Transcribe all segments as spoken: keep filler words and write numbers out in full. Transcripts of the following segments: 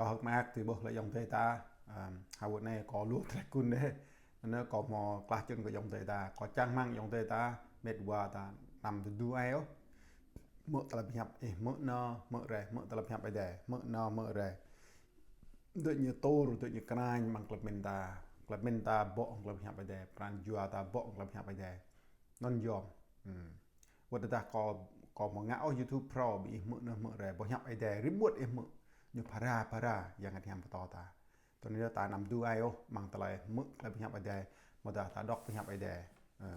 Kâo hơ̆k mơak tui ƀuh lĕ ayŏng adơi ta, ăm, hơwơ̆t anai kâo lu tơlơi kŭn dêh. Anŭn kâo hmâo klah čŭn kơ ayŏng adơi ta, kâo čang rơmang ayŏng adơi ta, met wa ta anăm tơdu ai ôh. Hmư̆ tơlơi pơhiăp, ih hmư̆ nao, hmư̆ rai, hmư̆ tơlơi pơhiăp Ơi Adai, hmư̆ nao, hmư̆ rai. Dŏ ñu tur, dŏ ñu krăn amăng tơlơi pơmĭn ta, tơlơi pơmĭn ta ƀô̆ hăng tơlơi pơhiăp Ơi Adai, pran jua ta ƀô̆ hăng tơlơi pơhiăp Ơi Adai. Anŭn yom. Hmm. Wơ̆t tơdah kâo, kâo hmâo ngă ôh YouTube Pro, ƀing ih hmư̆ nao hmư̆ rai, boh hiăp Ơi Adai, rĭm wơ̆t ih hmư̆, ñu phara phara, Yang Bơngăt Hiam pơtô ta. Tui anŭn yơh ta anăm tơdu ai ôh, amăng tơlơi hmư̆ tơlơi pơhiăp Ơi Adai, mơ̆ dah ta đŏk pơhiăp Ơi Adai. Ơ,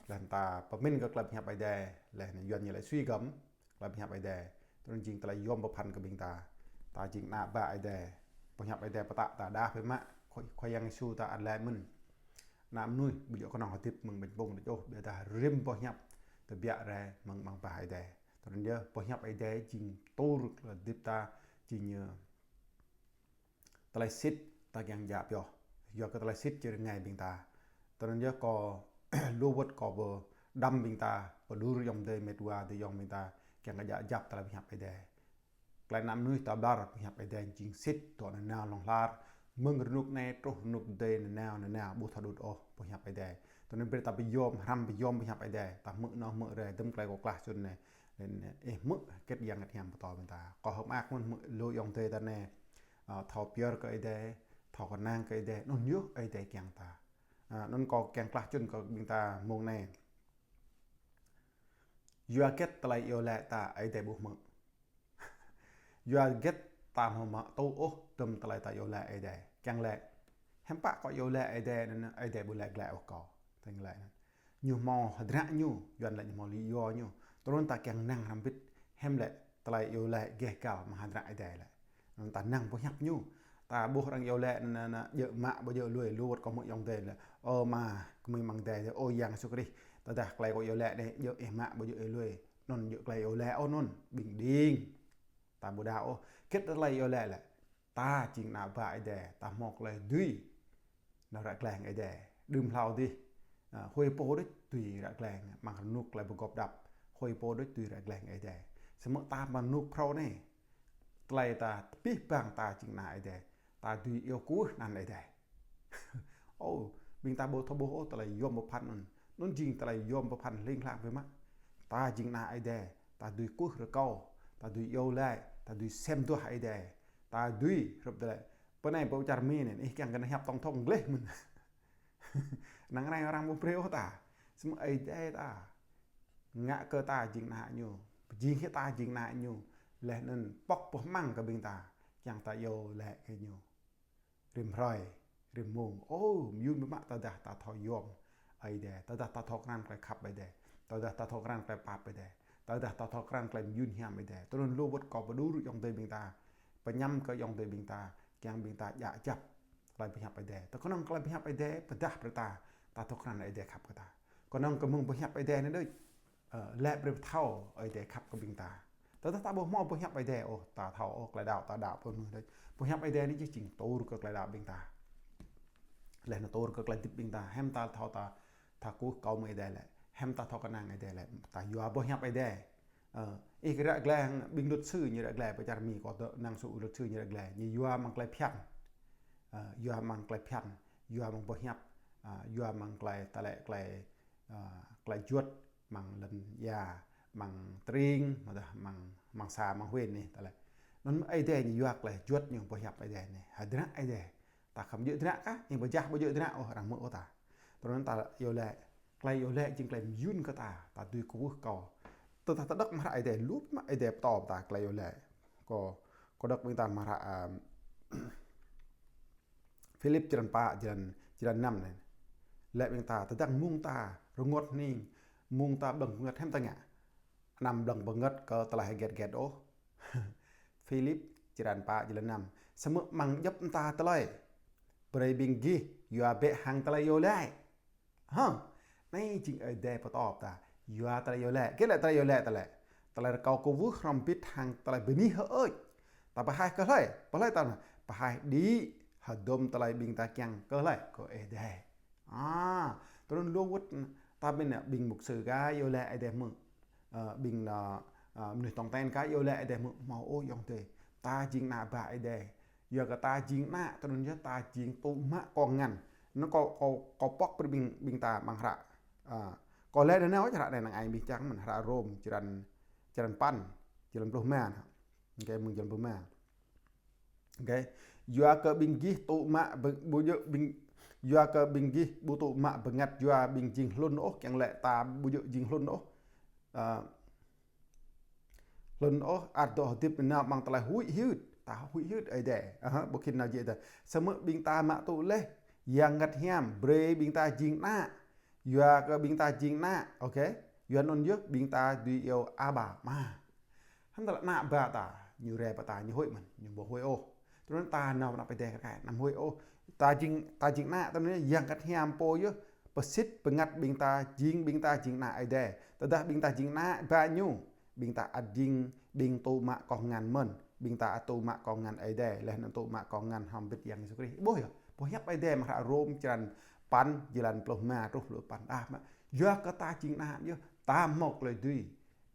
laih anŭn ta pơmĭn kơ tơlơi pơhiăp Ơi Adai, laih anŭn Yuan ñu laĭ suy gẫm, tơlơi pơhiăp Ơi Adai. Tui anŭn jing tơlơi yom pơphan kơ ƀing ta. Ta jing ană bă Ơi Adai. Pơhiăp Ơi Adai pơtă ta đah biă mă, Khua, Khua Yang Yêsu ta ăt laĭ mơ̆n. Ană mơnuih ƀu djơ̆ kơnơ̆ng hơdip mơ̆ng ƀañ pŭng đôč ôh, ƀiădah rĭm boh hiăp tơbiă rai mơ̆ng amăng bah Ơi Adai. Tui anŭn yơh, boh hiăp Ơi Adai jing tur kơ hơdip ta, jing, ơ, tơlơi sĭt ta kiăng djă pioh. Yua kơ tơlơi sĭt či rơngai ƀing ta. Tui anŭn yơh kâo lu wơ̆t kâo pơđăm ƀing ta, pơđur ayŏng adơi met wa adơi ayŏng ƀing ta, kiăng kơ djă kjăp tơlơi pơhiăp Ơi Adai. Tơlơi ană mơnuih ta ƀlŏr pơhiăp Ơi Adai jing sĭt, dŏ nanao hlŏng lar. Mơ̆ng rơnŭk anai truh rơnŭk adih nanao, nanao, ƀu thâo đŭt ôh pơhiăp Ơi Adai. Tui anŭn brơi ta pơyom, hrăm pơyom pơhiăp Ơi Adai, ta hmư̆ nao hmư̆ rai, djŏp tơlơi kâo klah čŭn anai. Laih anŭn ih hmư̆ hơget Yang Bơngăt Hiam pơtô ƀing ta. Kâo hơ̆k mơak mơ̆n hmư̆ lu ayŏng adơi ta anai. Ơ, thâo pơyơr kơ Ơi Adai, thâo kơnang kơ Ơi Adai, anŭn yơh Ơi Adai kiăng ta. Ơ, anŭn kâo kiăng klah čŭn kơ ƀing ta mông anai. Yua hơget tơlơi iâu laĭ ta Ơi Adai ƀu hmư̆. Yua hơget ta hmâo mă tŭ ôh tơm tơlơi ta iâu laĭ Ơi Adai. Kiăng laĭ, hiư̆m pă kâo iâu laĭ Ơi Adai anŭn Ơi Adai ƀu laĭ glaĭ ôh kâo. Tơl ñu laĭ anŭn. Ñu hmâo hơdră ñu, Yuan laĭ ñu hmâo lý do ñu. Tui anŭn ta kiăng năng hrăm bĭt, hiư̆m lĕ tơlơi iâu laĭ gêh gal amăng hơdră Ơi Adai lĕ. Anŭn ta năng pơhiăp ñu. Ta ƀuh arăng iâu laĭ anŭn, anŭn, djơ̆ mă ƀu djơ̆ lui, lu wơ̆t kâo hmư̆ ayŏng adơi laĭ. Ơ Ama, kơmơi amăng adai adih, ơ Yang Yêsu Krist. Tơdah tơlơi kâo iâu laĭ anai, djơ̆ ih mă ƀu djơ̆ ih lui. Anŭn djơ̆ tơlơi iâu laĭ ôh anŭn, ƀing đing. Ta ƀu đaŏ ôh. Hơget tơlơi iâu laĭ lĕ. Ta jing ană bă Ơi Adai, ta hmâo tơlơi dưi nao ră glaĭ hăng Ơi Adai. Đưm hlâo adih, ơ, huĭ pô đôč dưi ră glaĭ hăng, amăng rơnŭk tơlơi pơgop đăp. Huĭ pô đôč dưi ră glaĭ hăng Ơi Adai. Samơ̆ ta amăng rơnŭk phrâo anai, tơlơi ta abih bang ta jing ană Ơi Adai. Ta dưi iâu kwưh anăn Ơi Adai. Ơ, ƀing ta ƀu thâo ƀuh ôh tơlơi yom pơphan anŭn. Anŭn jing tơlơi yom pơphan hling hlang biă mă. Ta jing ană Ơi Adai, ta dưi kwưh rơkâo, ta dưi iâu laĭ, ta dưi sem duah Ơi Adai. Ta dưi, hrup tơlơi. Pơ anai pơ čar Mi anai, ih kiăng kơ nao hiăp tổng thống gleh mơ̆n. Năng ai arăng ƀu brơi ôh ta. Samơ̆ Ơi Adai ta ngă kơ ta jing ană ñu. Pơjing hĭ ta jing ană ñu. Laih anŭn pŏk pơhmăng kơ ƀing ta. Kiăng ta iâu laĭ kơ ñu. Rĭm hrơi, rĭm mông. Ơ, mơyŭn biă mă tơdah ta thâo yom Ơi Adai. Tơdah ta thâo krăn tơlơi khăp Ơi Adai. Tơdah ta thâo krăn tơlơi pap Ơi Adai. Tơdah ta thâo krăn tơlơi mơyŭn hiam Ơi Adai. Tui anŭn lu wơ̆t kâo pơđur ayŏng adơi ƀing ta. Pơñăm kơ ayŏng adơi ƀing ta. Kiăng ƀing ta djă kjăp tơlơi pơhiăp Ơi Adai. Tơ kơnơ̆ng tơlơi pơhiăp Ơi Adai pơdah brơi ta, ta thâo krăn Ơi Adai khăp kơ ta. Kơnơ̆ng kơ mơ̆ng pơhiăp Ơi Adai anai đôč, ơ, laĭ brơi pơthâo Ơi Adai khăp kơ ƀing ta. Tơdah ta ƀu hmâo pơhiăp Ơi Adai ôh, ta thâo ôh, tơlơi đaŏ, ta đaŏ pơ mơnuih đôč. Pơhiăp Ơi Adai anai jing tur kơ tơlơi đaŏ ƀing ta. Laih anŭn tur kơ tơlơi hơdip ƀing ta, hiư̆m ta thâo ta, ta kwưh kơ mơ̆ng Ơi Adai lĕ. Hiư̆m ta thâo kơnang Ơi Adai lĕ. Ta yua pơhiăp Ơi Adai. Ơ, ih kơ ră glaĭ hăng ƀing luật sư ñu ră glaĭ pơ čar Mi kâo tơ năng sŭ luật sư ñu ră glaĭ. Ñu yua amăng tơlơi phiăn. Ơ, yua amăng tơlơi phiăn, yua amăng pơhiăp, ơ, yua amăng tơlơi, tơlơi, tơlơi, ơ, tơlơi juăt, amăng lŏn ia, amăng tring, mơ̆ dah amăng, amăng xã, amăng huyện anai, tơlơi. Anŭn Ơi Adai ñu yua tơlơi juăt ñu pơhiăp Ơi Adai anai. Hơdră Ơi Adai. Ta khŏm djơ̆ hơdră kah, ih ƀu djă, ƀu djơ̆ hơdră ôh, arăng hmư̆ ôh ta. Tui anŭn ta iâu laĭ, tơlơi iâu laĭ jing tơlơi mơyŭn kơ ta, ta dưi kwưh kâo. Tơdah ta đŏk amăng hră Ơi Adai, lu mă Ơi Adai pơtô ta tơlơi iâu laĭ. Kâo, kâo đŏk ƀing ta amăng hră, ơ, Philip črăn pă, črăn, črăn năm anai. Laĭ ƀing ta, tơdang mông ta rơngot hning, mông ta blơ̆ng bơngơ̆t hiư̆m ta ngă. Anăm blơ̆ng bơngơ̆t kơ tơlơi hơget hơget ôh. Philip črăn pă, črăn năm. Samơ̆ amăng djŏp mơta tơlơi, brơi ƀing gih yua bĕ hăng tơlơi iâu laĭ. Hă? Anai jing Ơi Adai pơtô ta. Yua tơlơi iâu laĭ. Hơget lĕ tơlơi iâu laĭ tơlơi? Tơlơi rơkâo kwưh hrŏm hơbĭt hăng tơlơi bơni hơơč. Ta pơhaih kơ hlơi? Pơhaih ta anai. Pơhaih đĭ hơdôm tơlơi ƀing ta kiăng kơ hlơi? Kơ Ơi Adai. A, tui anŭn lu wơ̆t ta ƀing anai, ƀing mục sư kah iâu laĭ Ơi Adai hmư̆. Ơ, ƀing anai, ơ, mơnuih tong ten kah iâu laĭ Ơi Adai hmư̆, hmâo ôh ayŏng adơi. ta jing ană bă Ơi Adai. Yua kơ ta jing ană, tui anŭn yơh ta jing tŭ mă kông ngăn. Anŭn kâo, kâo, kâo pŏk brơi ƀing, ƀing ta amăng hră. Ơ, kâo laĭ nanao hră anai năng ai ƀing čang mơ̆n, hră Rôm črăn, črăn păn, jơlan pluh rơma. Ôkê, mơ̆ng jơlan pluh rơma. Ôkê. Yua kơ ƀing gih tŭ mă bơ-, ƀu djơ̆ ƀing, yua kơ ƀing gih ƀu tŭ mă bơngăt yua ƀing jing hlŭn ôh, kiăng laĭ ta ƀu djơ̆ jing hlŭn ôh. Ơ, hlŭn ôh, ăt dŏ hơdip nanao amăng tơlơi huĭ hyưt. Ta huĭ hyưt Ơi Adai. Aha, ƀu khĭn nao jĕ ta. Samơ̆ ƀing ta mă tŭ laih Yang Bơngăt Hiam brơi ƀing ta jing ană. Yua kơ ƀing ta jing ană, ôkê. Yua anŭn yơh ƀing ta dưi iâu Aba, Ama. Hăng tơlơi ană bă ta, ñu rai pơ ta, ñu huĭ mơ̆n, ñu ƀu huĭ ôh. Tui anŭn ta nao pơ anăp Ơi Adai kar kaĭ, anăm huĭ ôh. Ta jing, ta jing ană, tui anŭn Yang Bơngăt Hiam pô yơh pơsĭt bơngăt ƀing ta, jing ƀing ta jing ană Ơi Adai. Tơdah ƀing ta jing ană bă ñu, ƀing ta ăt jing ƀing tŭ mă kông ngăn mơ̆n, ƀing ta ăt tŭ mă kông ngăn Ơi Adai, laih anŭn tŭ mă kông ngăn hăng ƀing Yang Yêsu Krist. Ƀuh yơh, ƀuh hiăp Ơi Adai amăng hră Rôm črăn păn, jơlan pluh rơma truh pluh păn. Ah, mă, yua kơ ta jing ană yơh, ta hmâo tơlơi dưi.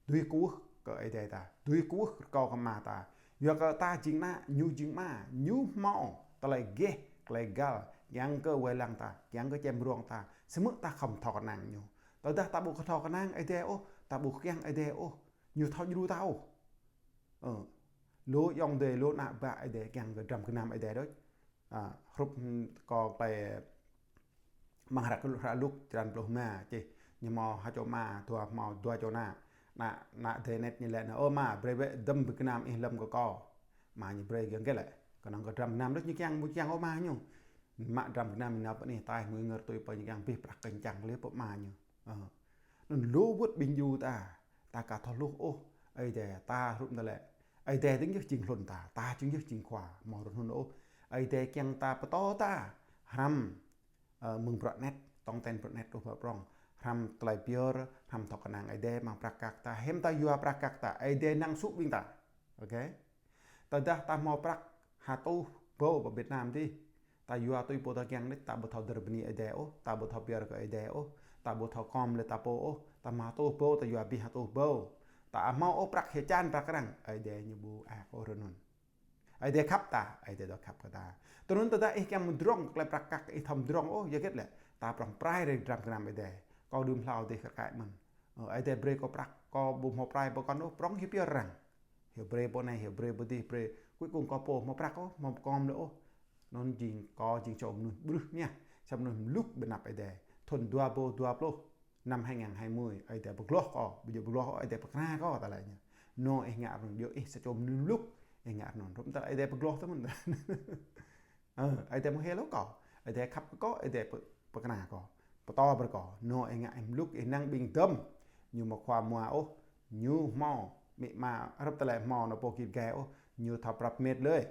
Dưi kwưh kơ Ơi Adai ta, dưi kwưh rơkâo kơ Ama ta. Yua kơ ta jing ană, ñu jing Ama, ñu hmâo tơlơi gêh, tơlơi găl, kiăng kơ wai lăng ta, kiăng kơ čem rông ta, samơ̆ ta khŏm thâo kơnang ñu. Tơdah ta ƀu thâo kơnang Ơi Adai ôh, ta ƀu kiăng Ơi Adai ôh, ñu thâo djru ta ôh. Ơ, lu ayŏng adơi, lu ană bă Ơi Adai kiăng kơ dram gơnam Ơi Adai đôč. Ơ, hrup, ưm, kơ tơlơi amăng hră, hră Luk črăn pluh rơma čih, ñu hmâo ha čô ama, dua hmâo dua čô ană. Ană, ană adơi anet ñu laĭ anŭn: "Ơ ama, brơi bĕ dăm bơgơnam ih lơ̆m kơ kâo." Ama ñu brơi giŏng kơ lĕ. Kơnơ̆ng kơ dram gơnam đôč ñu kiăng, ƀu kiăng ôh ama ñu. Mă dram gơnam ñu nao pơ anih ataih, mơ̆ng ngơr tui pơ ñu kiăng abih prăk kơnčăng lĕ pơ ama ñu. Ơ. Anŭn lu wơ̆t ƀing gơyut ta, ta ka thâo hluh ôh, Ơi Adai ta hrup tơlơi. Ơi Adai dơ̆ng yơh jing hlŭn ta, ta dơ̆ng yơh jing khua, hmâo rơnŭn ôh. Ơi Adai kiăng ta pơtô ta, hrăm, ơ, mơ̆ng bruă anet, tong ten bruă anet truh bruă prŏng. Hrăm tơlơi pơyơr, hrăm thâo kơnang Ơi Adai, amăng prăk kăk ta, hiư̆m ta yua prăk kăk ta, Ơi Adai năng sŭ ƀing ta. Ôkê? Tơdah ta hmâo prăk ha tuh ƀâo pơ Việt Nam dih, ta yua tui pô ta kiăng đôč, ta ƀu thâo dơr bơni Ơi Adai ôh, ta ƀu thâo pơyơr kơ Ơi Adai ôh, ta ƀu thâo kŏm lĕ ta pô ôh, ta hmâo ha tuh ƀâo, ta yua abih ha tuh ƀâo. Ta hmâo ôh prăk hơjan prăk arăng, Ơi Adai ñu ƀu ak ôh rơnŭn. Ơi Adai khăp ta, Ơi Adai dŏ khăp kơ ta. Tui anŭn tơdah ih kiăng mơdrŏng tơlơi prăk kăk ih thâo mơdrŏng ôh, yua hơget lĕ? Ta prŏng prai rai dram gơnam Ơi Adai. Kâo đưm hlâo dih kar kaĭ mơ̆n. Ơ, Ơi Adai brơi kâo prăk, kâo ƀu hmâo prai pơkŏn ôh, prŏng hyu pơyơr arăng. Hyu brơi pô anai, hyu brơi pô dih, brơi. Cuối cùng kâo pô hmâo prăk ôh, hmâo kŏm lĕ ôh. Anŭn jing kâo jing čô mơnuih ƀrưh mơñă, sa mơnuih mluk ƀơi anăp Ơi Adai. Thŭn dua ƀâo dua pluh, năm hai ngàn hai mươi, Ơi Adai pơgloh kâo, ƀu djơ̆ pơgloh ôh, Ơi Adai pơkra kâo, ta laĭ ñu. Anŭn ih ngă rơnŭn, yua ih sa čô mơnuih mluk, ih ngă rơnŭn. Hrup tơlơi Ơi Adai pơgloh tơ mơ̆n. Ơ, Ơi Adai mơ̆ hil ôh kâo, Ơi Adai khăp kơ kâo, Ơi Adai pơ-, pơkra kâo. Pơtô brơi kâo, anŭn ih ngă ih mluk, ih năng ƀing dơ̆m. Ñu hmâo khua mua ôh, ñu hmâo amĭ ama, hrup tơlơi hmâo anŏ pô git gai ôh, ñu thâo prăp met lơi.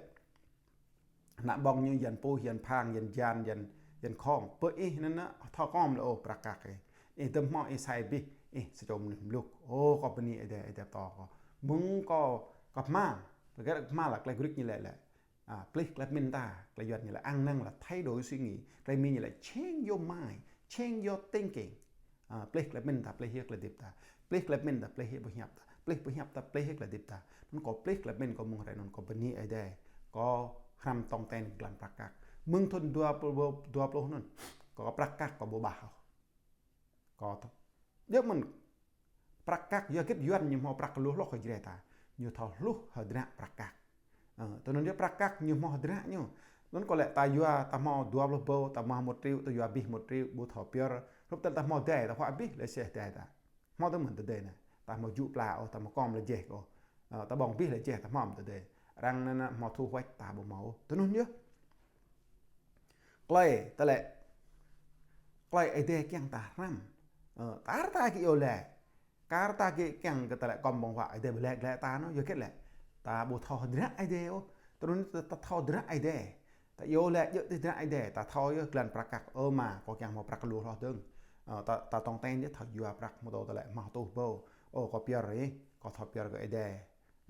Ană ƀơ̆ng ñu Yuan puih, Yuan phang, Yuan jan, Yuan, Yuan khŏng. Pơ ih anŭn anŭn thâo kŏm lĕ ôh prăk kăk ih. Ih dơ̆m hmâo ih sai abih, ih sa čô mơnuih mluk. Ơ, kâo bơni Ơi Adai, Ơi Adai pơtô kâo. Mơ̆ng kâo, kâo hmâo, tơgơ̆ hmâo lĕ tơlơi Grik ñu laĭ lĕ. Ơ, plih tơlơi pơmĭn ta, tơlơi Yuan ñu laĭ ăn năn là thay đổi suy nghĩ, tơlơi Mi ñu laĭ change your mind, change your thinking. Ơ, plih tơlơi pơmĭn ta, plih yơh tơlơi hơdip ta. Plih tơlơi pơmĭn ta, plih yơh boh hiăp ta. Plih boh hiăp ta, plih yơh tơlơi hơdip ta. Anŭn kâo plih tơlơi pơmĭn kâo mơ̆ng hrơi anŭn kâo bơni Ơi Adai. Kâo hrăm tong ten glan prăk kăk. Mơ̆ng thŭn dua ƀâo, dua pluh anŭn, kâo prăk kăk kâo ƀu ƀah ôh. Kâo thâo. Djơ̆ mơ̆n prăk kăk, yua hơget Yuan ñu hmâo prăk kơ lu hloh kơ Jrai ta. Ñu thâo hluh hơdră prăk kăk. Ơ, tui anŭn yơh prăk kăk ñu hmâo hơdră ñu. Anŭn kâo laĭ ta yua, ta hmâo dua pluh ƀâo, ta hmâo một triệu, ta yua abih một triệu, ƀu thâo pơyơr. Hrup tơl ta hmâo adai, ta huă abih lĕ seh adai ta. Hmâo tơ mơ̆n tơdơi anai. Ta hmâo jŭ pla ôh, ta hmâo kŏm lĕ jeh kơ ôh. Ơ, ta ƀơ̆ng abih lĕ jeh, ta hmâo tơdơi. Arăng anŭn anŭn hmâo thu hoạch, ta ƀu hmâo ôh. Tui anŭn yơh. Tơlơi, tơlơi, tơlơi Ơi Adai kiăng ta hrăm. Ơ, kar ta gơ̆ iâu laĭ. Kar ta gơ̆ kiăng kơ tơlơi kŏm ƀơ̆ng huă Ơi Adai ƀu laĭ glaĭ ta anŭn, yua hơget lĕ? Ta ƀu thâo hơdră Ơi Adai ôh. Tui anŭn ta, ta thâo hơdră Ơi Adai. Ta iâu laĭ djơ̆ tơlơi hơdră Ơi Adai. Ta thâo yơh glan prăk kăk, ơ ama, kâo kiăng hmâo prăk kơ lu hloh dơ̆ng. Ơ, ta, ta tong ten yơh thâo yua prăk hmâo tơlơi hmâo tuh ƀâo. Ơ, kâo pơyơr ih, kâo thâo pơyơr kơ Ơi Adai.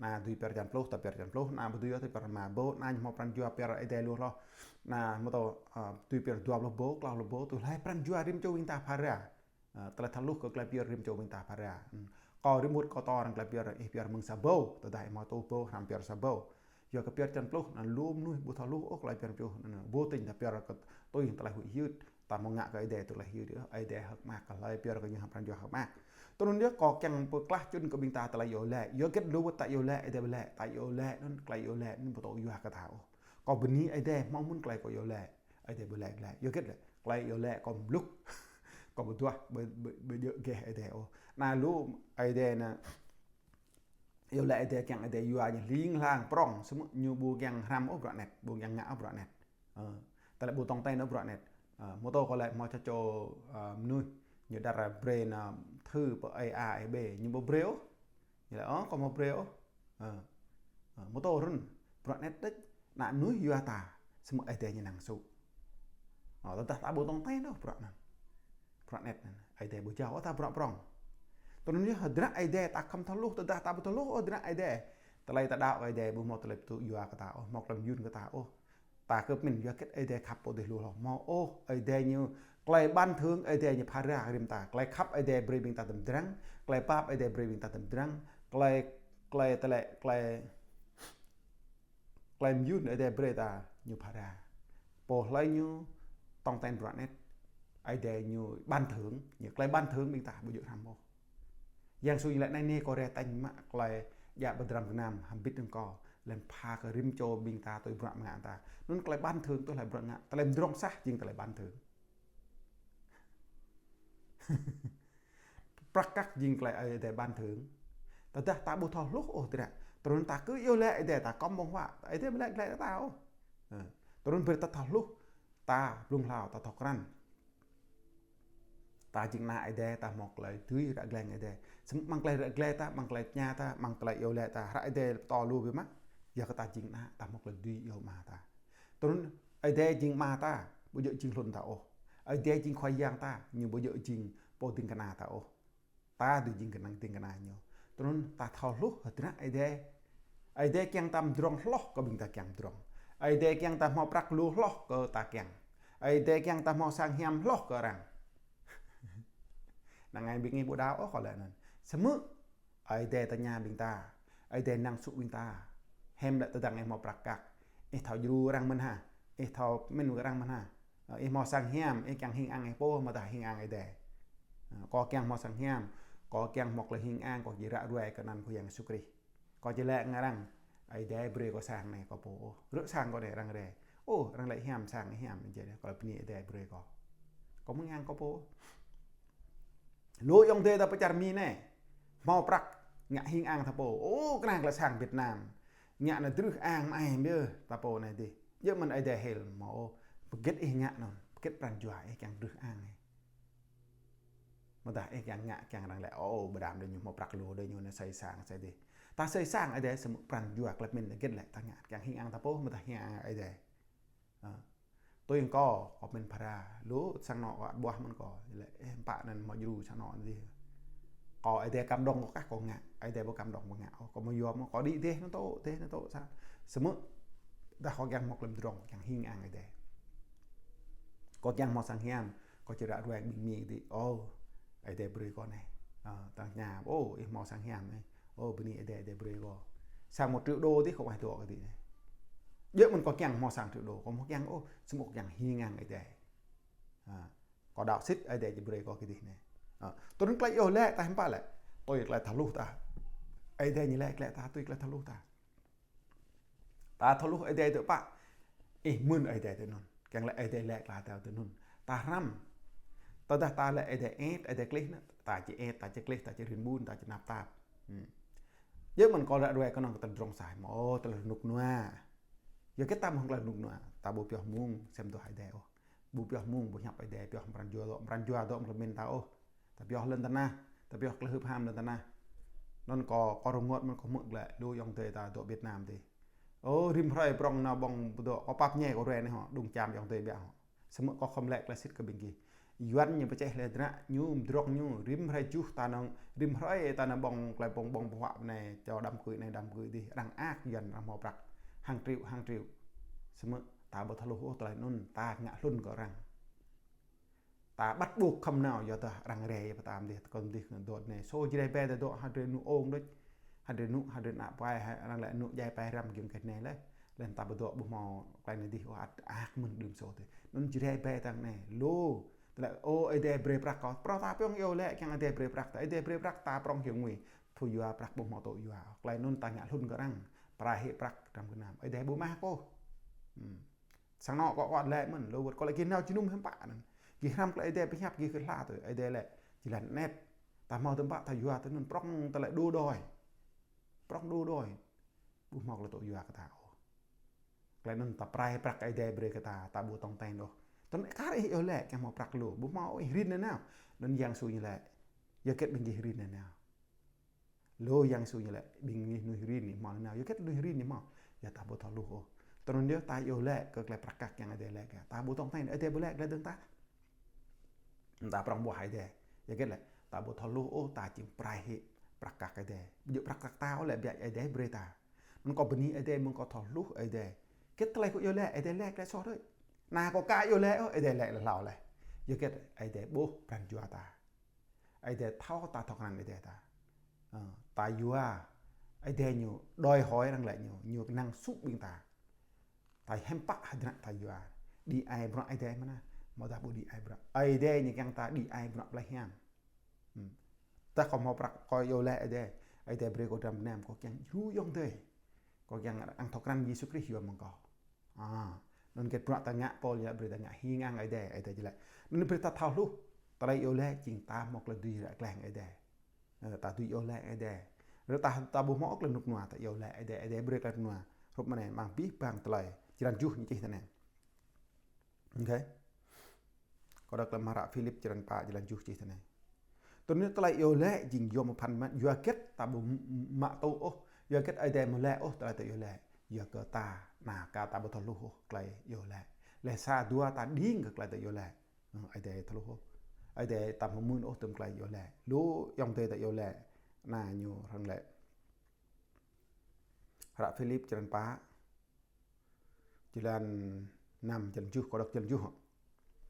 Anai dưi pơyơr črăn pluh, ta pơyơr črăn pluh, anai ƀu dưi ôh, ta pơyơr rơma ƀâo, anai ñu hmâo pran jua pơyơr Ơi Adai lu hloh. Anai hmâo tơ, ơ, dưi pơyơr dua pluh ƀâo, klâo pluh ƀâo, tui hlơi pran jua rĭm čô ƀing ta phara. Ơ, tơlơi thâo hluh kơ tơlơi pơyơr rĭm čô ƀing ta phara. Ơ, kâo rĭm wơ̆t kâo pơtô arăng tơlơi pơyơr, ih pơyơr mơ̆ng sa ƀâo, tơdah ih hmâo tuh ƀâo, hrăm pơyơr sa ƀâo. Yua kơ pioh črăn pluh, anŭn lu mơnuih ƀu thâo hluh ôh tơlơi pioh črăn pluh. Anŭn, anŭn, vô tình ta pioh kơ tui tơlơi huĭ hyưt. Ta mơ̆ ngă kơ Ơi Adai tui tơlơi hyưt yơh. Ơi Adai hơ̆k mơak kơ hlơi pioh kơ ñu hăng pran jua hơ̆k mơak. Tui anŭn yơh kâo kiăng pơklah čun kơ ƀing ta tơlơi iâu laĭ. Yua hơget lu wơ̆t ta iâu laĭ, Ơi Adai ƀu laĭ. Ta iâu laĭ anŭn tơlơi iâu laĭ anŭn ƀu thâo yua kơ ta ôh. Kâo bơni Ơi Adai hmâo mơ̆n tơlơi kâo iâu laĭ. Ơi Adai ƀu laĭ glaĭ. Yua hơget lĕ? Tơlơi iâu laĭ kâo mlŭk. Kâo ƀu duah, ƀu, ƀu, ƀu djơ̆ geh Ơi Adai ôh. Anai lu Ơi Adai anai iâu laĭ Ơi Adai kiăng Ơi Adai yua ñu hling hlang prŏng, samơ̆ ñu ƀu kiăng hrăm ôh bruă anet, ƀu kiăng ngă ôh bruă anet. Ơ, tơlơi ƀu tong ten ôh bruă anet. Ơ, mơ̆ tô kâo laĭ hmâo sa čô, ơ, mơnuih, ñu đa ra brơi anŭn thư pơ A A, A B, ñu ƀu brơi ôh. Ñu laĭ, ơ, kâo hmâo brơi ôh. Ơ, ơ, mơ̆ tô run, bruă anet đôč, ană mơnuih yua ta, samơ̆ Ơi Adai ñu năng sŭ. Ơ, tơdah ta ƀu tong ten ôh bruă anŭn. Bruă anet anŭn, Ơi Adai ƀu jao ôh ta bruă prŏng. Tui anŭn yơh hơdră Ơi Adai ta khŏm thâo hluh, tơdah ta ƀu thâo hluh ôh hơdră Ơi Adai. Tơlơi ta đaŏ kơ Ơi Adai ƀu hmâo tơlơi pơtŭ yua kơ ta ôh, hmâo tơlơi mơyun kơ ta ôh. Ta kơ pơmĭn yua hơget Ơi Adai khăp pô dih lu hloh. Hmâo ôh, Ơi Adai ñu, tơlơi ban thưởng Ơi Adai ñu phara rĭm ta. Tơlơi khăp Ơi Adai brơi ƀing ta tơdrăng. Tơlơi pap Ơi Adai brơi ƀing ta tơdrăng. Tơlơi, tơlơi, tơlơi, tơlơi, tơlơi mơyun Ơi Adai brơi ta ñu phara. Pô hlơi ñu tong ten bruă anet, Ơi Adai ñu ban thưởng, ñu tơlơi ban thưởng ƀing ta ƀu djơ̆ hrăm ôh. Yang Yêsu ñu laĭ anai nê kâo rai tañ mă tơlơi djă pơdram gơnam hơbĭt hăng kâo, lĕn pha kơ rĭm čô ƀing ta tui bruă mơngă ta. Anŭn tơlơi ban thưởng tui hlơi bruă ngă, tơlơi mdrŏng sah jing tơlơi ban thưởng. Prăk kăk jing tơlơi Ơi Adai ban thưởng. Tơdah ta ƀu thâo hluh ôh tơdră. Tui anŭn ta kơ iâu laĭ Ơi Adai ta kŏm ƀơ̆ng huă, Ơi Adai ƀu laĭ glaĭ ta ôh. Ơ. Tui anŭn brơi ta thâo hluh, ta blung hlâo, ta thâo krăn. Ta jing ană Ơi Adai, ta hmâo tơlơi dưi ră glaĭ Ơi Adai. Samơ̆ amăng tơlơi ră glaĭ ta, amăng tơlơi tơña ta, amăng tơlơi iâu laĭ ta, hră Ơi Adai pơtô lu biă mă. Yua kơ ta jing ană, ta hmâo tơlơi dưi iâu Ama ta. Tui anŭn Ơi Adai jing Ama ta, ƀu djơ̆ jing hlŭn ta ôh. Ơi Adai jing Khua Yang ta, ñu ƀu djơ̆ jing pô ding kơna ta ôh. Ta dưi jing kơnang ding kơna ñu. Tui anŭn ta thâo hluh hơdră Ơi Adai. Ơi Adai kiăng ta mdrŏng hloh kơ ƀing ta kiăng mdrŏng. Ơi Adai kiăng ta hmâo prăk lu hloh kơ ta kiăng. Ơi Adai kiăng ta hmâo sang hiam hloh kơ arăng. Năng ai ƀing ih ƀu đaŏ ôh kâo laĭ anŭn. Samơ̆ Ơi Adai tơña ƀing ta. Ơi Adai năng sŭ ƀing ta. Hiư̆m lĕ tơdang ih hmâo prăk kăk. Ih thâo djru arăng mơ̆n hă? Ih thâo pơmĭn kơ arăng mơ̆n hă? Ơ, ih hmâo sang hiam, ih kiăng hing ang ih pô, mơ̆ dah hing ang Ơi Adai. Ơ, kâo kiăng hmâo sang hiam, kâo kiăng hmâo tơlơi hing ang, kâo či ră ruai kơ anăn Khua Yang Yêsu Krist. Kâo či laĭ kơ arăng, Ơi Adai brơi kâo sang anai kâo pô ôh. Rơ̆k sang kâo anai arăng rai. Ôh, arăng laĭ hiam sang, hiam, jing kâo bơni Ơi Adai brơi kâo. Kâo mơ̆ng ang kâo pô ôh. Lu ayŏng adơi ta pơ čar Mi anai. Hmâo prăk ngă hing ang ta pô. Ôh, kơnang tơlơi sang Việt Nam. Ngă anai drưh ang mơai mơ̆ ta pô anai dih. Djơ̆ mơ̆n Ơi Adai hil hmâo ôh. Pơgĭt ih ngă anŭn. Pơgĭt pran jua ih kiăng drưh ang ih. Mơ̆ dah ih kiăng ngă kiăng arăng laĭ, ôh, ƀu đam đơi ñu hmâo prăk lu đơi ñu anai sơi sang sơi dih. Ta sơi sang Ơi Adai samơ̆ pran jua tơlơi pơmĭn hơget lĕ ta ngă kiăng hing ang ta pô, mơ̆ dah hing ang Ơi Adai. Ơ. Tui kâo, kâo pơmĭn phara, lu sang anŏ kâo ăt ƀuah mơ̆n kâo, lĕ, ơ, pă anŭn hmâo djru sang anŏ anai dih. Kâo Ơi Adai kăm đŏng kâo kah kâo ngă, Ơi Adai ƀu kăm đŏng ƀu ngă ôh, kâo mơ̆ yua mơ̆ kâo đĭ dih anŭn tŏ, dih anŭn tŏ sa. Samơ̆ dah kâo kiăng hmâo tơlơi mdrŏng, kiăng hing ang Ơi Adai. Kâo kiăng hmâo sang hiam, kâo či ră ruai ƀing Mi dih, ôh, Ơi Adai brơi kâo anai. Ơ, ta tơña, ôh, ih hmâo sang hiam anai. Ôh, bơni Ơi Adai, Ơi Adai brơi kâo. Sang một triệu đô dih kâo ƀu dŏ kơ dih anai. Djơ̆ mơ̆n kâo kiăng hmâo sang triệu đô, kâo ƀu kiăng ôh, samơ̆ kâo kiăng hing ang Ơi Adai. Ha, kâo đaŏ sĭt Ơi Adai či brơi kâo kơ dih anai. Ha, tui anŭn tơlơi iâu laĭ ta hiư̆m pă lĕ. Tui tơlơi thâo hluh ta. Ơi Adai ñu laĭ glaĭ ta, tui tơlơi thâo hluh ta. Ta thâo hluh Ơi Adai tui pă. Ih mưn Ơi Adai tui anŭn. Kiăng laĭ Ơi Adai laĭ glaĭ ta tui anŭn. Ta hrăm. Tơdah ta laĭ Ơi Adai ĕt, Ơi Adai klih anŭn. Ta či ĕt, ta či klih, ta či rin ƀun, ta či tơnap tap. Hmm. Djơ̆ mơ̆n kâo ră ruai kơnơ̆ng kơ tơlơi mdrŏng sah. Ôh, tơlơi rơnŭk rơnua. Yua kơ ta hmâo tơlơi rơnŭk rơnua. Ta ƀu pioh mơ̆ng sem duah Ơi Adai ôh. Ƀu pioh mơ̆ng, ƀu hiăp Ơi Adai, pioh pran jua dŏ, pran jua dŏ mơ̆ng tơlơi pơmĭn ta ôh. Ta pioh lŏn tơnah, ta pioh tơlơi hưp ham lŏn tơnah. Anŭn kâo, kâo rơngot mơ̆n kâo hmư̆ glaĭ, lu ayŏng adơi ta dŏ Việt Nam dih. Ôh, rĭm hrơi prŏng nao ƀơ̆ng pơdŏ, kâo pap ñe kâo ruai anai hŏ, đŭng čam ayŏng adơi biă hŏ. Samơ̆ kâo khŏm laĭ tơlơi sĭt kơ ƀing gih. Yuan ñu pơčeh lĕ hơdră, ñu mdrŏng ñu, rĭm hrơi juh ta nao, rĭm hrơi ta nao ƀơ̆ng, tơlơi ƀơ̆ng, ƀơ̆ng pơhuă anai, čô đám cưới anai, đám cưới dih, arăng ak Yuan, arăng hmâo prăk, hàng triệu, hàng triệu. Samơ̆ ta ƀu thâo hluh ôh tơlơi anŭn, ta ngă hlŭn kơ arăng. Ta bắt buộc khŏm nao yua dah arăng rai pơtăm dih, tơkŏn dih dŏ anai. Sô Jrai ƀe ta dŏ ha drơi anŭn ong đôč. Hơdră anŭn, hơdră ană pai, hă-, arăng lĕ anŭn djai pai răm giŏng kơ anai lĕ. Lĕ ta ƀu dŏ ƀu hmâo tơlơi anai dih ôh, ăt ăt mơ̆n đưm sô tê. Anŭn Jrai ƀai tang anai. Lu. Tơlơi, ô, Ơi Adai brơi prăk kâo. Prŏng ta pơ̆ng iâu laĭ kiăng Ơi Adai brơi prăk ta. Ơi Adai brơi prăk ta prŏng hiong ngui. Phu yua prăk ƀu hmâo tŭ yua. Tơlơi anŭn ta ngă hlŭn kơ arăng. Prai hĭ prăk tram gơnam. Ơi Adai ƀu mă kâo. Hmm. Sang anŏ kâo kâo lĕ mơ̆n, lu wơ̆t kâo lĕ gih nao jơnum hiư̆m pă anŭn. Gih hrăm tơlơi Ơi Adai pơhiăp gih kơ hla tui, Ơi Adai lĕ jơlan anet. Ta hmâo tơm pă ta yua tui anŭn prŏng tơlơi đua đòi. Prŏng đua đòi. Ƀu hmâo tơlơi tŭ yua kơ ta ôh. Tơlơi anŭn ta prai prăk Ơi Adai brơi kơ ta, ta ƀu tong ten ôh. Tui anŭn kar ih iâu laĭ kiăng hmâo prăk lu, ƀu hmâo ih rin nanao. Anŭn Yang Yêsu ñu laĭ. Yua hơget ƀing gih rin nanao. Lu Yang Yêsu ñu laĭ, ƀing gih mơnuih rin ñu hmâo nanao. Yua hơget mơnuih rin ñu hmâo. Yua ta ƀu thâo hluh ôh. Tui anŭn yơh ta iâu laĭ kơ tơlơi prăk kăk kiăng Ơi Adai laĭ kơ. Ta ƀu tong ten Ơi Adai ƀu laĭ tơlơi dơ̆ng ta. Ta prŏng ƀuah Ơi Adai. Yua hơget lĕ, ta ƀu thâo hluh ôh, ta či prai hĭ prăk kăk Ơi Adai. Ƀu djơ̆ prăk kăk ta ôh lĕ biă Ơi Adai brơi ta. Anŭn kâo bơni Ơi Adai mơ̆ng kâo thâo hluh Ơi Adai. Hơget tơlơi kâo iâu laĭ, Ơi Adai laĭ tơlơi soh đôč. Anai kâo aka iâu laĭ ôh, Ơi Adai laĭ tơlơi hlâo laih. Yua hơget, Ơi Adai ƀuh pran jua ta. Ơi Adai thâo ta thâo krăn Ơi Adai ta. Ơ, ta yua, Ơi Adai ñu đòi hỏi arăng lĕ ñu, ñu năng sŭ ƀing ta. Ta hiư̆m pă hơdră ta yua. Đĭ ai bruă Ơi Adai mơ̆n ah. Hmâo dah ƀu đĭ ai bruă. Ơi Adai ñu kiăng ta đĭ ai bruă plei hiam. Hmm. Tơdah kâo hmâo prăk kâo iâu laĭ Ơi Adai. Ơi Adai brơi kâo dram gơnam kâo kiăng djru ayŏng adơi. Kâo kiăng arăng thâo krăn Yêsu Krist yua mơ̆ng kâo. A, anŭn hơget bruă ta ngă Pôl ñu laĭ brơi ta ngă hing ang Ơi Adai, Ơi Adai ñu laĭ. Anŭn brơi ta thâo hluh. Tơlơi iâu laĭ jing ta hmâo tơlơi dưi ră kleng Ơi Adai. Ơ, ta dưi iâu laĭ Ơi Adai. Ră ta, ta ƀu hmâo ôh tơlơi rơnŭk rơnua ta iâu laĭ Ơi Adai, Ơi Adai brơi tơlơi rơnŭk rơnua. Hrup mơ̆ng anai, amăng abih bang tơlơi. Črăn tơjuh ñu čih tui anai. Ôkê. Kâo đŏk lăm hră Philip črăn pă, črăn tơjuh čih tui anai. Tui anŭn tơlơi iâu laĭ jing yom pơphan mơ̆n, yua hơget ta ƀu m-, m-, mă tŭ ôh, yua hơget Ơi Adai ƀu laĭ ôh tơlơi ta iâu laĭ. Yua kơ ta, anai kơ ta ƀu thâo hluh ôh tơlơi iâu laĭ. Laih sa dua ta đing kơ tơlơi ta iâu laĭ. Ơ, Ơi Adai thâo hluh ôh. Ơi Adai ta ƀu mưn ôh tơm tơlơi iâu laĭ. Lu ayŏng adơi ta iâu laĭ. Anai ñu arăng laĭ. Hră Philip črăn pă. Črăn năm, črăn tơjuh, kâo đŏk črăn tơjuh.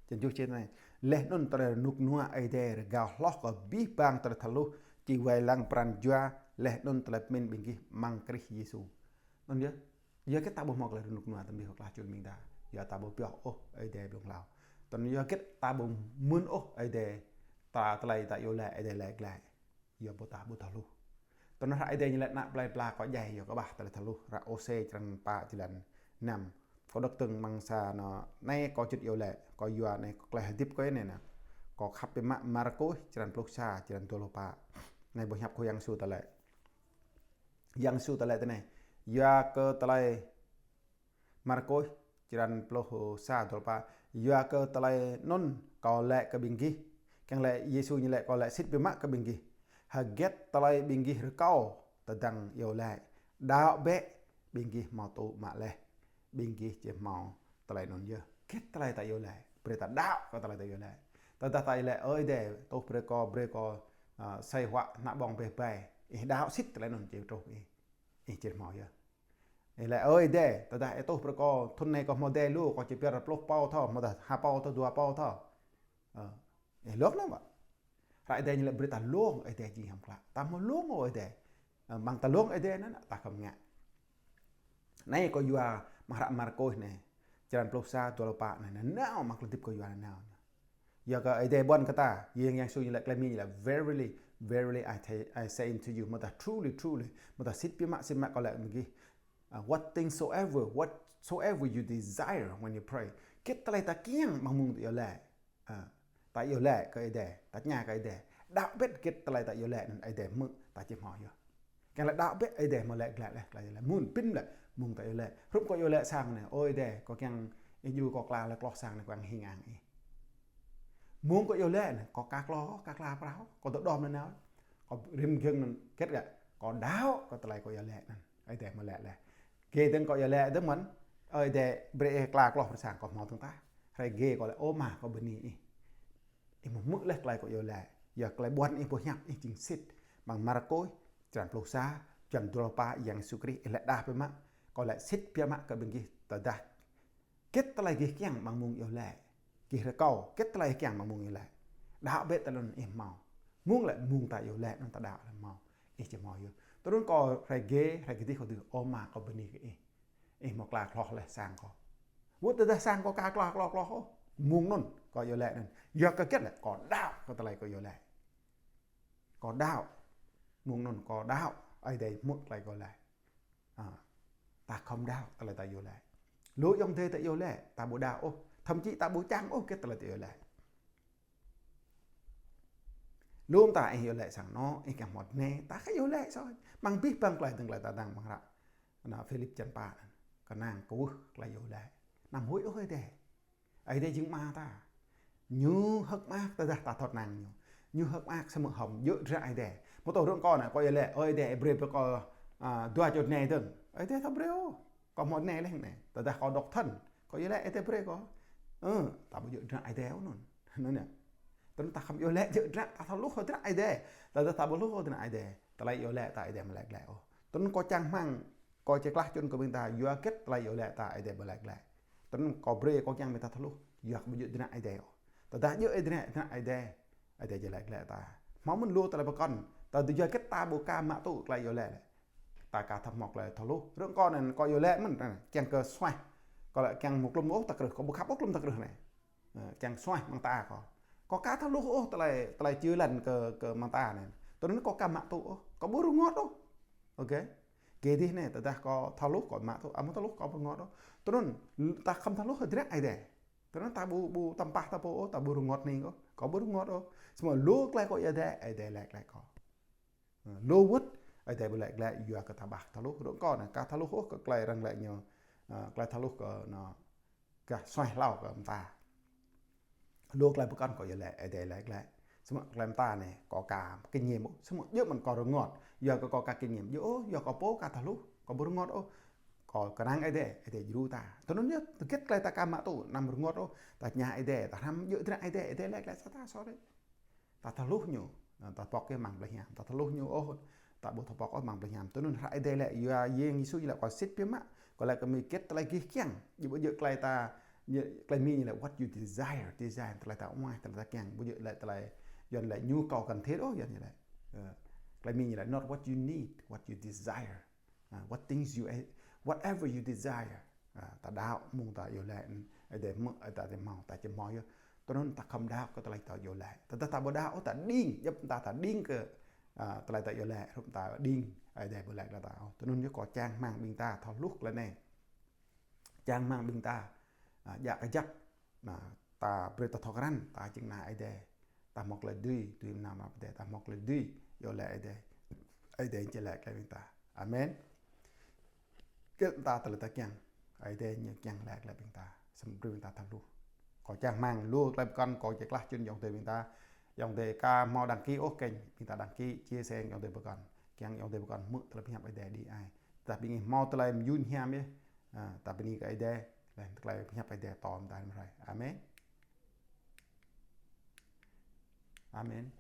Črăn tơjuh čih anai. Laih anŭn tơlơi rơnŭk rơnua Ơi Adai rơgao hloh kơ abih bang tơlơi thâo hluh, či wai lăng pran jua, laih anŭn tơlơi pơmĭn ƀing gih amăng Krist Yêsu. Anŭn yơh. Yua hơget ta ƀu hmâo tơlơi rơnŭk rơnua tơm abih kơ klah čun ƀing ta. Yua ta ƀu pioh ôh Ơi Adai blung hlâo. Tui anŭn yua hơget ta ƀu mưn ôh Ơi Adai. Ta tơlơi ta iâu laĭ Ơi Adai laĭ glaĭ. Yua ƀu ta ƀu thâo hluh. Tui anŭn hră Ơi Adai ñu laĭ ană plei pla kâo djai yua kơ ƀah tơlơi thâo hluh. Hră Hôsê črăn pă črăn năm. Kâo đŏk tơ̆ng amăng sa anŏ anai kâo čut iâu laĭ. Kâo yua anai kâo tơlơi hơdip kâo anai nă. Kâo khăp biă mă Markôs črăn pluh sa črăn dua pluh pă. Anai boh hiăp kơ Yang Yêsu ta laĭ. Yang Yêsu ta laĭ tui anai. Yua kơ tơlơi Markôs črăn pluh sa dua pluh pă, yua kơ tơlơi anŭn kâo laĭ kơ ƀing gih. Kiăng laĭ Yêsu ñu laĭ kâo laĭ sĭt biă mă kơ ƀing gih. Hơget tơlơi ƀing gih rơkâo tơdang iâu laĭ. Đaŏ bĕ ƀing gih hmâo tŭ mă laih. Ƀing gih či hmâo tơlơi anŭn yơh. Hơget tơlơi ta iâu laĭ. Brơi ta đaŏ kơ tơlơi ta iâu laĭ. Tơdah ta iâu laĭ, Ơi Adai, tuh brơi kâo, brơi kâo, ơ, asơi huă ană ƀơ̆ng beh bai. Ih đaŏ sĭt tơlơi anŭn či truh ih. Ih či hmâo yơh. Ih laĭ, Ơi Adai, tơdah ih tuh brơi kâo, thŭn anai kâo hmâo dê lu, kâo či pơyơr pluh pâu thâo, hmâo dah ha pâu thâo, dua pâu thâo. Ơ, ih lông anŭn mơ̆. Hră Ơi Adai ñu laĭ brơi ta lông Ơi Adai jing hiam klă. Ta hmâo lông ôh Ơi Adai. Ơ, amăng ta lông Ơi Adai anŭn, ta khŏm ngă. Anai kâo yua amăng hră Markôs anai. Črăn pluh sa, dua pluh pă anai. Nanao amăng tơlơi hơdip kâo yua nanao. Yua kơ Ơi Adai ƀuăn kơ ta, Yang Yêsu ñu laĭ tơlơi Mi ñu laĭ, "Verily, verily, I ta-, I say unto you," mơ̆ dah, "Truly, truly," mơ̆ dah, "Sĭt biă mă, sĭt biă mă kâo laĭ ƀing gih, uh, what things soever, whatsoever you desire when you pray." Hơget tơlơi ta kiăng amăng mông ta iâu laĭ. Ơ, ta iâu laĭ kơ Ơi Adai, ta tơña kơ Ơi Adai. Đaŏ bĕ hơget tơlơi ta iâu laĭ anŭn Ơi Adai hmư̆, ta či hmâo yơh. Kiăng laĭ đaŏ bĕ Ơi Adai hmâo laĭ glaĭ laih, glaĭ laih. Mơ̆n pĭn laih, mông ta iâu laĭ. Hrup kâo iâu laĭ sang anai, Ơi Adai, kâo kiăng ih djru kâo kla laih kloh sang anai kâo kiăng hing ang ih. Mông kâo iâu laĭ anai, kâo aka kloh, aka kla prao, kâo tơdom nanao. Kâo rĭm giŏng anŭn hơget gah, kâo đaŏ kơ tơlơi kâo iâu laĭ anŭn. Ơi Adai hmâo laĭ laih. Gê dơ̆ng kâo iâu laĭ dơ̆ng mơ̆n, Ơi Adai brơi ih kla kloh pơ sang kâo hmâo dơ̆ng tah. Hrơi gê kâo laĭ, ơ Ama, kâo bơni ih. Ih hmâo hmư̆ laih tơlơi kâo iâu laĭ. Yua tơlơi ƀuăn ih boh hiăp ih jing sĭt. Amăng Markôs, črăn pluh sa, črăn dua pluh pă Yang Yêsu Krist, ih laĭ đah biă mă. Kâo laĭ sĭt biă mă kơ ƀing gih tơdah. Hơget tơlơi gih kiăng amăng mông iâu laĭ. Gih rơkâo, hơget tơlơi gih kiăng amăng mông iâu laĭ. Đaŏ bĕ tơlơi anŭn ih hmâo. Mông laĭ mông ta iâu laĭ anŭn ta đaŏ laih hmâo. Ih či hmâo yơh. Tui anŭn kâo rai gê, rai gê dih kâo dưi, ơ Ama, kâo bơni kơ Ih. Ih hmâo kla hloh laih sang kâo. Wơ̆t tơdah sang kâo aka kla hloh hloh ôh, mơ̆ng anŭn kâo iâu laĭ anŭn. Yua kơ hơget lĕ, kâo đaŏ kơ tơlơi kâo iâu laĭ. Kâo đaŏ. Mơ̆ng anŭn kâo đaŏ Ơi Adai hmư̆ tơlơi kâo laĭ. A, ta khŏm đaŏ tơlơi ta iâu laĭ. Lu ayŏng adơi ta iâu laĭ, ta ƀu đaŏ ôh. Thậm chí ta ƀu čang ôh kơ tơlơi ta iâu laĭ. Lŏm ta ih iâu laĭ sang anŏ, ih kiăng hmâo tơnai, ta khă iâu laĭ soh. Mơ̆ng abih bang tơlơi, tơlơi ta dŏ amăng hră anŭn Philip črăn pă anŭn. Kơnang kwưh tơlơi iâu laĭ. Anăm huĭ ôh Ơi Adai. Ơi Adai jing Ama ta. Ñu hơ̆k mơak tơdah ta thâo kơnang Ñu. Ñu hơ̆k mơak samơ̆ hŏm djơ̆ hơdră Ơi Adai. Mơ̆ tơ̆ rŏng kâo anai, kâo iâu laĭ, Ơi Adai, brơi kơ kâo, a, dua čô tơnai dơ̆ng. Ơi Adai thâo brơi ôh. Kâo hmâo tơnai laih anai. Tơdah kâo độc thân, kâo iâu laĭ Ơi Adai brơi kâo. Ơ, ta ƀu djơ̆ hơdră Ơi Adai ôh anŭn. Anŭn yơh. Tui anŭn ta khŏm iâu laĭ djơ̆ hơdră, ta thâo hluh hơdră Ơi Adai. Tơdah ta ƀu hluh hơdră Ơi Adai, tơlơi iâu laĭ ta Ơi Adai ƀu laĭ glaĭ ôh. Tui anŭn kâo čang rơmang, kâo či klah čŭn kơ ƀing ta, yua hơget tơlơi iâu laĭ ta Ơi Adai ƀu laĭ glaĭ. Tui anŭn kâo brơi, kâo kiăng ƀing ta thâo hluh, yua kơ ƀu djơ̆ hơdră Ơi Adai ôh. Tơdah djơ̆ hơdră, hơdră Ơi Adai, Ơi Adai či laĭ glaĭ ta. Hmâo mơ̆n lu tơlơi pơkŏn, tơdah yua hơget ta ƀu aka mă tŭ tơlơi iâu laĭ lĕ. Ta aka thâo hmâo tơlơi thâo hluh. Rŏng kâo anŭn kâo iâu laĭ mơ̆n, kiăng kơ suaih. Kâo lĕ kiăng hmâo klŭm ôh ta krưh, kâo ƀu khăp ôh klŭm ta krưh anai. Ơ, kiăng suaih amăng ta kâo. Kâo aka thâo hluh ôh tơlơi, tơlơi chữa lành kơ, kơ amăng ta anai. Tui anŭn kâo aka mă tŭ ôh. Kâo ƀu rơngot ôh. Ôkê. Gê dih anai, tơdah kâo thâo hluh kâo mă tŭ, amâo thâo hluh kâo ƀu rơngot ôh. Tui anŭn ta khŏm thâo hluh hơdră Ơi Adai. Tui anŭn ta ƀu, ƀu tăm pah ta pô ôh, ta ƀu rơngot hning ôh. Kâo ƀu rơngot ôh. Samơ̆ lu tơlơi kâo iâu laĭ, Ơi Adai laĭ glaĭ kâo. Ơ, lu wơ̆t, Ơi Adai ƀu laĭ glaĭ yua kơ ta ƀu thâo hluh. Rŏng kâo anai, aka thâo hluh ôh kơ tơlơi arăng laĭ ñu, ơ, tơlơi thâo hluh kơ anŭn, gah suaih hlâo kơ mơta. Lu tơlơi pơkŏn kâo iâu laĭ, Ơi Adai laĭ glaĭ. Samơ̆ tơlơi mơta anai, kâo aka kinh nghiệm ôh. Samơ̆ djơ̆ mơ̆n kâo rơngot. Yua kơ kâo aka kinh nghiệm. Djơ̆ ôh, yua kâo pô aka thâo hluh. Kâo ƀu rơngot ôh. Kâo kơnang Ơi Adai, Ơi Adai djru ta. Tui anŭn yơh, hơget tơlơi ta aka mă tŭ, anăm rơngot ôh. Ta tơña Ơi Adai, ta hrăm djơ̆ hơdră Ơi Adai, Ơi Adai laĭ glaĭ sa ta soh đôč. Ta thâo hluh ñu, ta pŏk yơh amăng plei hiam. Ta thâo hluh ñu ôh, ta ƀu thâo pŏk ôh amăng plei hiam. Tui anŭn hră Ơi Adai laĭ, yua Yang Yêsu ñu laĭ kâo sĭt biă mă, kâo laĭ kơ ƀing gih hơget tơlơi gih kiăng. Ƀu djơ̆ tơlơi ta, tơlơi Mi ñu laĭ what you desire, desire tơlơi ta amuah, tơlơi ta kiăng. Ƀu djơ̆ laĭ tơlơi, Yuan laĭ nhu cầu cần thiết ôh, Yuan ñu laĭ. Ơ, tơlơi Mi ñu laĭ not what you need, what you desire. A, what things you, whatever you desire. A, ta đaŏ mơ̆ng ta iâu laĭ, Ơi Adai hmư̆, Ơi Adai hmâo, ta či hmâo yơh. Tui anŭn ta khŏm đaŏ kơ tơlơi ta iâu laĭ. Tơdah ta ƀu đaŏ ôh, ta đing, djŏp ta, ta đing kơ, a, tơlơi ta iâu laĭ, hrup ta đing, Ơi Adai ƀu laĭ glaĭ ta ôh. Tui anŭn yơh kâo čang rơmang ƀing ta thâo hluh tơlơi anai. Čang rơmang ƀing ta, a, djă kơjăp, anŭn, ta brơi ta thâo krăn, ta jing ană Ơi Adai. Ta hmâo tơlơi dưi, dưi mơnam Ơi Adai, ta hmâo tơlơi dưi, iâu laĭ Ơi Adai. Ơi Adai či laĭ glaĭ ƀing ta. Amen. Hơget ta tơlơi ta kiăng, Ơi Adai ñu kiăng laĭ glaĭ ƀing ta. Samơ̆ brơi ƀing ta thâo hluh. Kâo čang rơmang lu tơlơi pơkŏn kâo či klah čŭn ayŏng adơi ƀing ta. Ayŏng adơi aka hmâo đăng ký ôh kênh, ƀing ta đăng ký, chia sẻ ayŏng adơi pơkŏn. Kiăng ayŏng adơi pơkŏn hmư̆ tơlơi pơhiăp Ơi Adai đĭ ai. Tơdah ƀing ih hmâo tơlơi mơyun hiam yơh, a, ta bơni kơ Ơi Adai, laih tơlơi pơhiăp Ơi Adai pơtô mơ̆ng ta rĭm hrơi. Amen. Amen.